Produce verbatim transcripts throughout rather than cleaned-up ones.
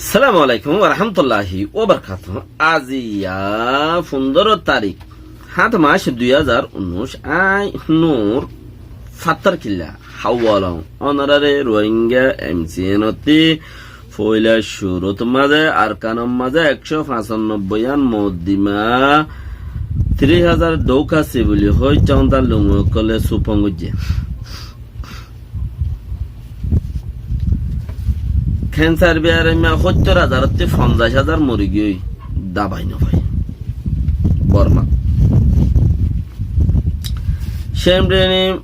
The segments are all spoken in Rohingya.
Assalamu alaikum warahmatulláhi wabarakátuhu. Aziya fundóro tarík, háñt mac dui házar unnúic, añí Nur Fattarkilla Hawalong. Ónorare Ruáingga M C N ottí foila curut mazé Arkanor mazé ekcó fañsanobboi yán moddima tiríc házar dhoukasi buli hoi cónta lungu ókkole supong goijjé. Kensar biyaramma hóttor házar ottí fonzaic házar mori giyói, dabai nofai. Borma. Cémpreni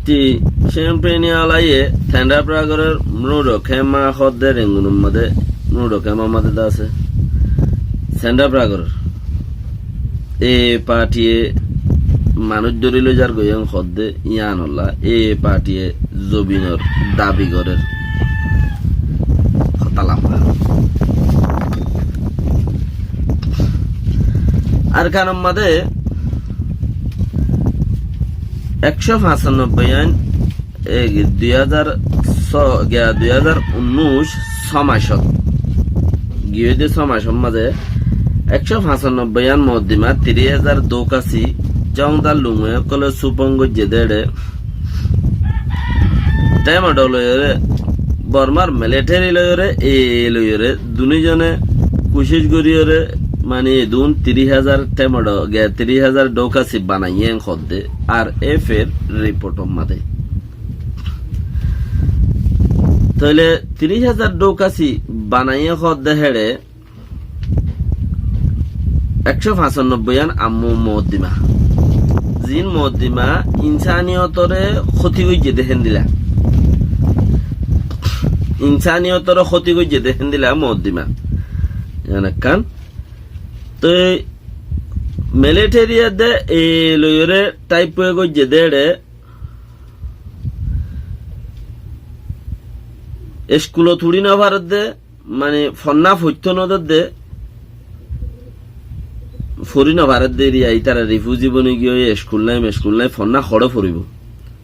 ti, Cémpreni olaye tendra pragorer mrudo kema hodde rengunum made, mrudo kema made dase. Tendra pragorer. E partiye manúic dóri loi zar goiyé en hoódde yíanolla, e partiye zobinor dabi gorér. Hotá lamba. Arkanor mazé ekcó fañsanobboi yán, e, dui házar só, giya dui házar unnúic só macot, giyói de só macor mazé ekcó fañsanobboi yán moddima tiríc házar dhoukasi cónta lungu ókkole supong goijjé de éçe. Temedho loiyóre, Bormar militeri loiyóre, e loiyóre, dunúzone kucíc goríyore, mani edún tiríc házar temedho, ge tiríc házar dhoukasi banaiyé en hoódde, R F er riportor mazé. Tóile tiríc házar dhoukasi banaiyé hoódde héçe, ekcó fañsanobboi yán ammu moddima. Ziín moddima insániyotore hóti goijjé de héndila. Insániyotore hóti goijjé de héndila moddima. Yían ekkán. Toi militeri edde e loiyóre taippue goijjé de éçe eskulot uçí nofaredde, mani, fonná foittó nodedde, fori nofaredde eriya, ítara rifuzi boni giyói, eskul nái, meskul nái, fonná hoçé foribó?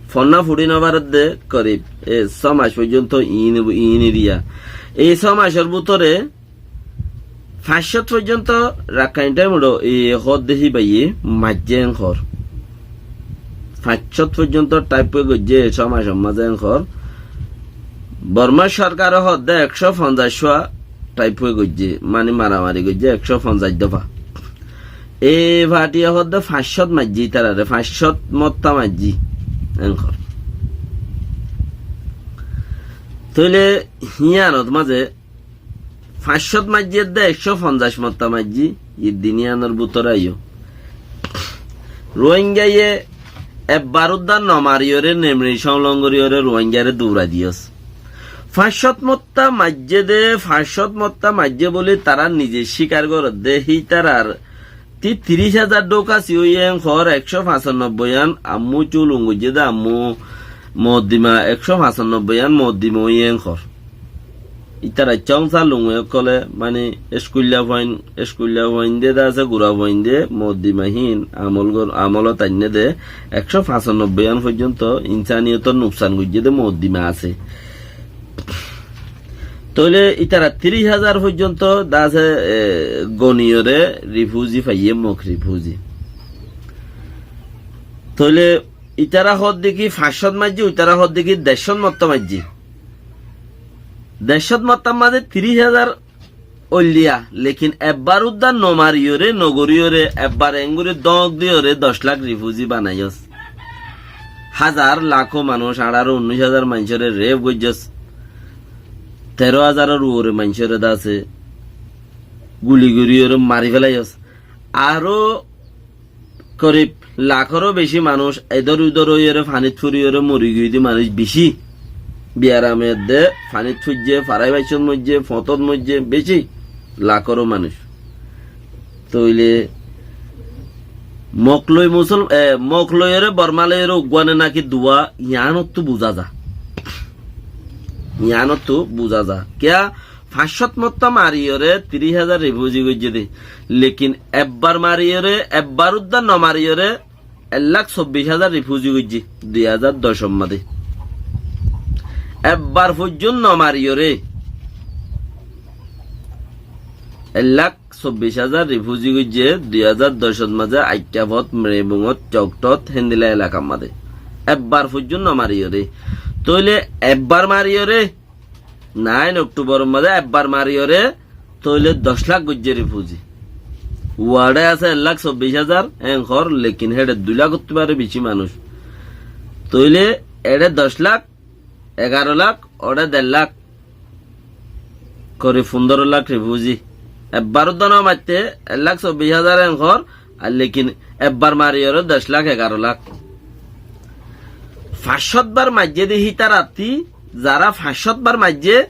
Fonná fori nofaredde, korib, e, só mac foijjonto iín, iín eriya. Ei só macor bútore fañs cót foijjonto Rakkain Temedho e hoódde híbaye maijjé en hoór. Fañs cót foijjonto taippue goijjé e só macor mazé en hoór. Borma sorkare hoódde ekcó fonzaic cúa taippue goijjé, mani maramari goijjé ekcó fonzaic dofa. E partiye hoódde fañs cót maijjé ítarare, fañs cót motta maijjé en hoór. Tóile híanot mazé fañs cót maijjé edde ekcó fonzaic motta maijjé, iddin yíanor bútore aiyó. Ruáinggaye ebbar uddá nomariyóre, nemri cóñlong goríyore Ruáinggare duurai diyós. Fañs cót motta maijjé de, fañs cót motta maijjé bóli tará nize cíkar goredde, hítarar Ti tiríc házar dhókasi óiye en hoór, ekcó fañsanobboi yán ammú cúlung goijjé dé, ammú moddima, ekcó fañsanobboi yán moddima óiye en hoór. Ítara cóñsa lungui ókkolé, mani, eskuilla fuain, eskuilla fuain dé, dé asé gura fuain dé, moddima híin amol gor-, amolot ainné dé, ekcó fañsanobboi yán foijjonto insaniyotor nuksan goijjé dé moddima asé. Tóile ítara tiríc házar foijjonto dase, e, goniyóre rifuzi faiyé, Mok rifuzi. Tóile ítara hoódde ki fañs cót maijjé, uitara hoódde ki deccót mottá maijjé. Deccót mottá mazé tiríc házar óilliya, lekin ebbar uddá nomariyóre, nogoríyoré, ebbar enggúri dóñk diyóre doc lak rifuzi banaiyós. Házar, lakó manúic, añçáro, unnúic házar maincóre rep goijjós. Teró házaror uore maincóre dase guli goríyoré mari félaiyós. Aró korib lakóró bicí manúic edór udór óiyoré fanít foriyóre mori giyói dé manúic bicí. Biyaram edde fanít foijjé, farai baiccót moijjé, fotót moijjé, bicí lakóró manúic. Tóile Mok loi Musol-, e, Mok loiyoré Bormá loiyoré uggúa né náki duwá, yiánottú buzá za. Yiánottú buzá za. Kiyá? Fañs cót mottá mariyóre tiríc házar rifuzi goijjé dé. Lekin ebbar mariyóre, ebbar uddá nomariyóre ek lak sobbic házar rifuzi goijjé, dui házar doc ot mazé. Ebbar foijjón nomariyóre. ek lak sobbic házar rifuzi goijjé dui házar doc ot mazé Aikkafot, Merebungot, Coktot, héndila elakar mazé. Ebbar foijjón no mariyóre. Tóile ebbar mariyóre, nain Okthobor mazé ebbar mariyóre, tóile doc lak goijjé rifuzi. Uaçe asé ek lak sobbic házar, en hoór, lekin héçe dui lak ottu baré beci manúic. Tóile eçe doc lak, egaro lak, oçe der lak, korib fundoro lak rifuzi. Ebbar uddá no maitté ek lak sobbic házar en hoór, ar lekin ebbar mariyóre doc lak, egaro lak. Fañs cót bar maijjé de hítara ttí, zará fañs cót bar maijjé,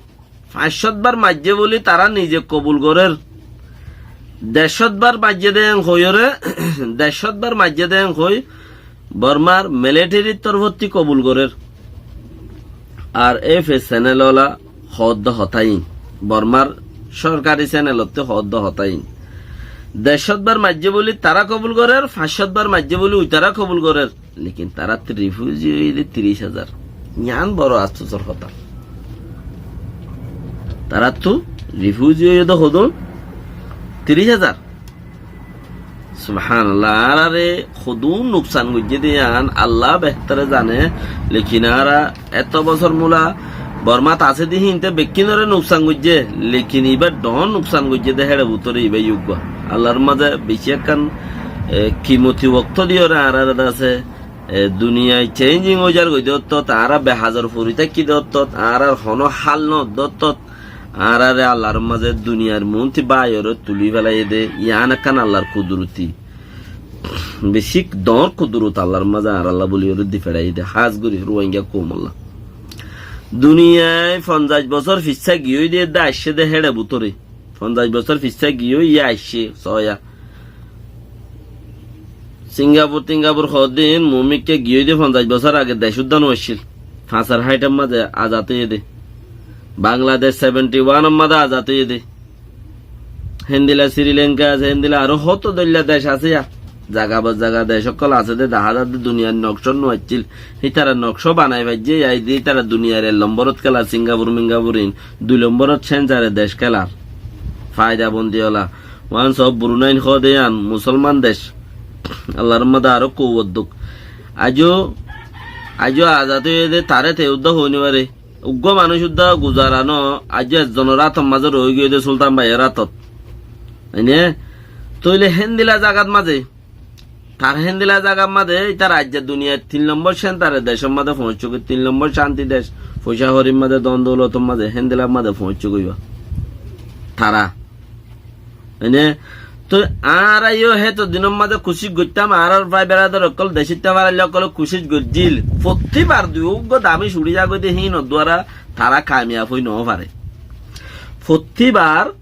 fañs cót bar maijjé buli tará nize kobul gorér. Deccót bar maijjé de en hoiyóre, deccót bar maijjé de en hoi, Bormar militerir torfótti kobul gorér. Ar efe senel ola hoódde hotá iín. Bormar sorkari senel ottú hoódde hotá iín. Deccót bar maijjé buli tará kobul gorér, fañs cót bar maijjé buli uitará kobul gorér. Lekin taráttu rifuzi óiye de tiríc házar. Yián boro afsusor hotá. Taráttu rifuzi óiye de hodún? Tiríc házar. Subhánallah, añáráre hodún nuksan goijjé de yián Allah behtore zane, lekin añára eto bosór mula Bormat asé de híinte bekkúnoré nuksan goijjé, lekin ibá dhoóñr nuksan goijjé de héçe bútore ibá yó uggúa. Allar mazé beci ekkán, e, kimoti wokto diyóre añáráre de asé, e, duniyai changing ói zar goi de ottót, añára behazor fori táikki de ottót, añárar honó hál no de ottót, añáráre Allar mazé duniyair muúnti báiyoré tulí félaiyé dé, yián ekkán Allar kuduroti. Beci dhoóñr kudurot Allar mazé añárálla bóliyoré di feçáiye dé, hás gorí Ruáingga koumolla. Duniyai fonzaic bosór fissá giyói dé, edde aiccé dé héçe bútore. Fonzaic bosór fissá giyói yá aiccé, sóya. Singapur, Tingapur hoddin, mumikká giyói dé fonzaic bosór age dec uddán no accíl. Fañsar háiṭor mazé azad óiye dé. Bangladec seventy one or mazé azad óiye dé. Héndila Sri Lanka asé, héndila aró hoto dóilla dec asé yá. Zaga ba zaga dec ókkol asé dé, dahá za dé duniyar nokcót no accíl. Hítara nokcó banai faijjé, yá dé hítara duniyar ek lomborot kélar Singapur mingapur iín, dui lomborot cénzare dec kélar. Faida bondi ola. Uán sob Burunain hoó de yián, musolman dec. Allar mazé aró kouwot duk. Aijó, aijó azad óiye dé, taré te uddá hoói no fare. Uggúa manúic uddá guzara no, aijjó ezzonor átor mazé roói giyói dé Sultan báiyor átot. Óine? Tóile héndila zagat mazé, tar héndila zagat mazé, ítara aijja duniyar tin lombor céntare decór mazé foóñiccé goi, tin lombor cánti dec, foicá horir mazé, don doulotor mazé, héndilar mazé foóñiccé goi ba. Tará. Óine, toi añára yó héto dinor mazé kucíc goittám, añárar bái beradar ókkol, decítta farailla ókkole kucíc goijjíl. Fottí bar dui uggúa damíc uçí zagói dé híinor duara tará kamiyab ói no fare. Fottí bar,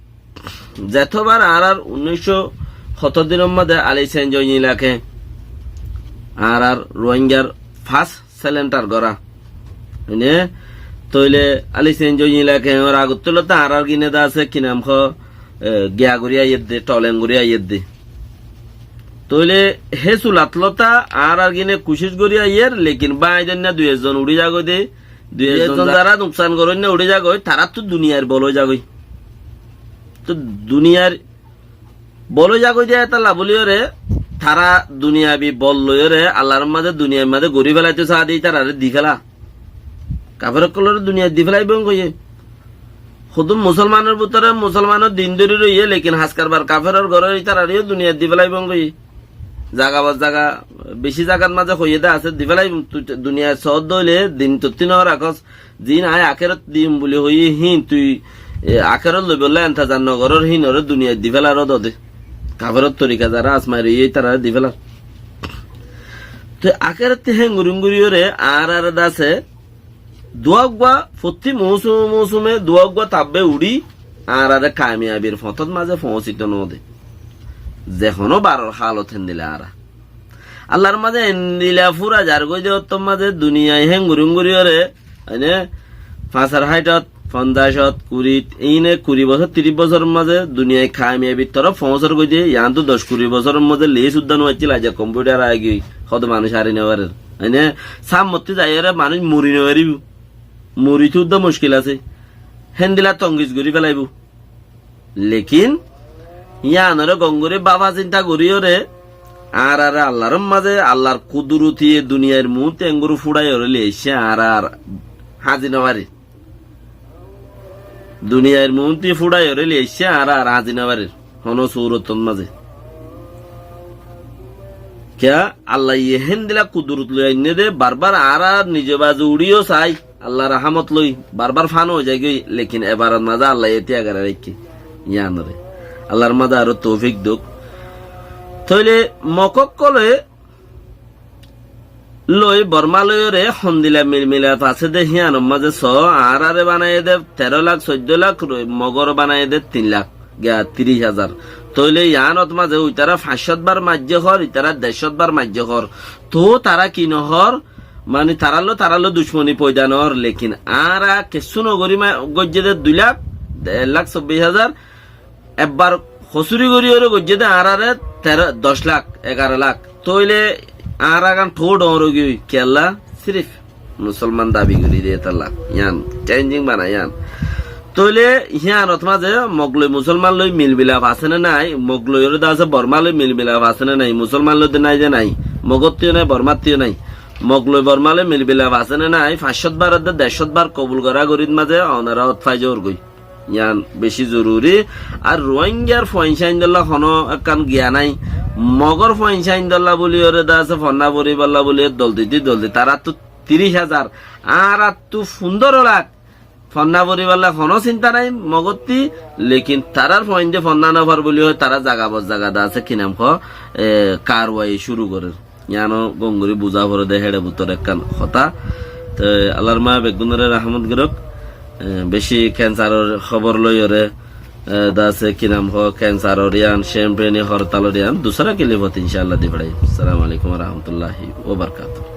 zetóbar añárar unnícco hotór dinor mazé Ali Sen Join Ilake añárar Ruáinggar fas selentar gorá. Óine, tóile Ali Sen Join Ilake or agottú lóta añárar gine de asé, ki nam hoó, e, giya gorí aiyér dé, toleng gorí aiyér dé. Tóile hé sulat lóta añárar gine kucíc gorí aiyér, lekin báñgi dóinna dui ezzon uçí zagói dé, dui ezzon zará nuksan goróinna uçí zagói, taráttu duniyair bol ói zagói. Toi duniyair bol ói zagói dé étalla bóliyoré, tará duniyabi bol loiyoré, Allar mazé duniyair mazé gorí félaitou saá dé ítararé di féla. Kafer ókkoloré duniyait di félaibou hoiyé. Hodún musolmanor bútore musolmanor din dóri roiyé, lekin haskar bar kaferor gorór ítararé yó duniyait di félaibou hoiyé. Zaga ba zaga, beci zagat mazé hoiyé dé asé, di félaibou, tui duniyait soódde óile din tottí no rakós, ziín aññí akerot diyum buli hoiyí, híin tui, e, akerot loibolla entezar nogorór, híinoré duniyait di félar ó dode. Kaferor torika zará asmai roiyé, ítararé di félar. Toi akerottí hénguringuriyoré añáráre de asé, duwa uggúa, fottí mousum-, mousume duwa uggúa tabbe uçí, añáráre kamiyabir fotót mazé foóñsito no de. Ze honó baror hálot héndila añára. Allar mazé endila fúra zargói de ottór mazé duniyai hénguringuriyoré, óine, fañsar háiṭot, fonzaic ot, kurit, iíne kuri bosór, tiríc bosóror mazé duniyai kamiyabir torof foóñsor goi de, yiántu doc kuri bosóror mazé lis uddá no accíl, aijja kompiutar aigiyói, hoto manúic hári no farer. Óine, sámmottí zaiyóre manúic mori no faribóu. Moritou uddá muckil asé. Héndila tongis gorí félaibóu. Lekin Yíanoré gom gorí báfa sinta goríyoré, añáraré Allar mazé, Allar kuduruti e duniyair muúntu engori fúçaiyoré loiaicce, añára ar háñzi nofarir. Duniyair muúntu fúçaiyoré loiaicce, añára ar háñzi nofarir. Honó surotor mazé. Kiyá, Allaye héndilla kudurot loi ainné dé, barbar añára nize baze uçíyo sai, Allar rahámot loi, barbar fana ói zaigói, lekin ebarot mazé Allaye tiya gorá raikké. Yíanoré. Allar mazé aró toufik douk. Tóile Mog ókkolé loi Bormá loiyoré hondilla milmilaf asé dé híanor mazé só, añáráre banaiyé dé teró lak, soiddó lak, Mogoré banaiyé dé tin lak, giya tiríc házar. Tóile yíanot mazé uitará fañs cót bar maijjé hoór, itará dec cót bar maijjé hoór. Toóu tará ki nohoór, mani tarálloi, tarálloi ducmoni foida noór, lekin añára kessú nogorí ma-, goijjé dé dui lak, de-, ek lak sobbic házar, ebbar hosúri goríyoré goijjé dé añáráre teró, doc lak, egaró lak. Tóile añára gán thóu dhoóñr óigiyoi, kiyólla? Sirif Musolman dabi gorí dé étalla. Yían thénjing bana yían. Tóile híanot mazé Mog loi Musolman loi milmilaf asé né nái? Mog loiyoré dé asé Bormá loi milmilaf asé né nái? Musolman loi dé nái dé nái. Mogottúyo nái, Bormáttuyo nái. Mog loi Bormá loi milmilaf asé né nái? Fañs cót bar edde deccót bar kobul gorá gorír mazé onará ót fai zoór goi. Yían bicí zoruri. Ar Ruáingar fuain sáindólla honó ekkán giya nái. Mogór fuain sáindólla bóliyoré dé asé fonná foribólla bóliyoré dol didi dol di. Taráttu tiríc házar, añáráttu fundóro lak fonná foribólla honó sinta nái Mogottí, lekin tarár fuainde fonná nofar bóli hoói, tará zaga bor zaga dé asé ki nam hoó, e, karwai cúru gorér. Yíano gom gorí buzá foré dé héçe bútore ekkán hotá. Te Allar maáye beggúnoré rahámot gorók. E, bicí kensaror hóbor loiyoré, e, dé asé ki nam hoó, kensaror yían, cémpeni hortalor yían, dusára kilifot incáalla di felaiyum. Assalamu alaikum wa rahmatullahi wa barakatuhu.